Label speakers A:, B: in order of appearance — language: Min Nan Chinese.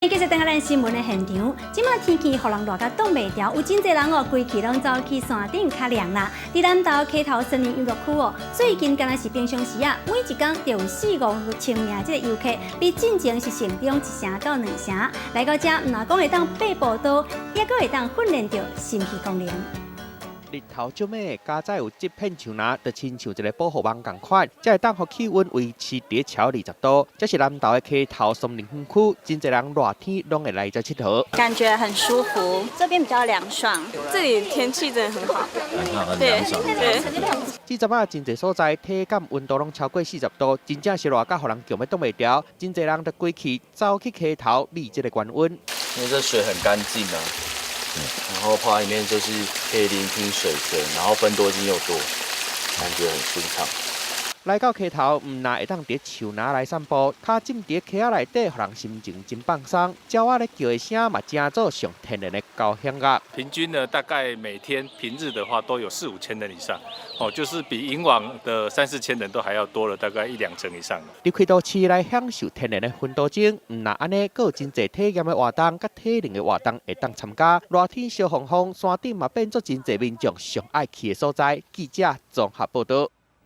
A: 繼續轉來咱新聞的現場，這馬天氣予人熱甲擋袂牢，有真濟人哦，規氣攏走去山頂較涼啦。佇南投溪頭森林遊樂區哦，最近敢若是平常時啊，每一工就有四五千名這個遊客，比進前是成長一成到兩成。來到這，毋但講會當爬步道，猶閣會當訓練著心肺功能。
B: 日頭足猛，佳哉有這片樹林，就親像一个保護網仝款，才會當予氣溫維持佇超20度。這是南投的溪頭松林園區，真濟人熱天攏會來這𨑨迌。
C: 感覺很舒服，這邊比較涼爽，
D: 這裡天氣真的很好，
E: 很好，很涼爽。
D: 對。
B: 這陣仔真濟所在體感溫度攏超過40度，真正是熱甲予人強欲擋袂牢。真濟人就規氣走去溪頭避這个高溫。
E: 因為這水很乾淨啊。然後泡在裡面就是可以聆聽水聲，然後芬多精又多，感覺很舒暢。
B: 來到溪頭，毋但會當佇樹林來散步，跤浸佇溪仔內底，予人心情真放鬆。鳥仔咧叫的聲嘛，成做上天然的交響樂。
F: 平均呢，大概每天平日的話都有四五千人以上，哦，就是比以往的三四千人都還要多了大概一兩成以上。
B: 入去都市來享受天然的芬多精，毋但按呢，閣有真濟體驗的活動，佮體能的活動會當參加。熱天燒烘烘，山頂嘛變做真濟民眾上愛去的所在。記者綜合報導。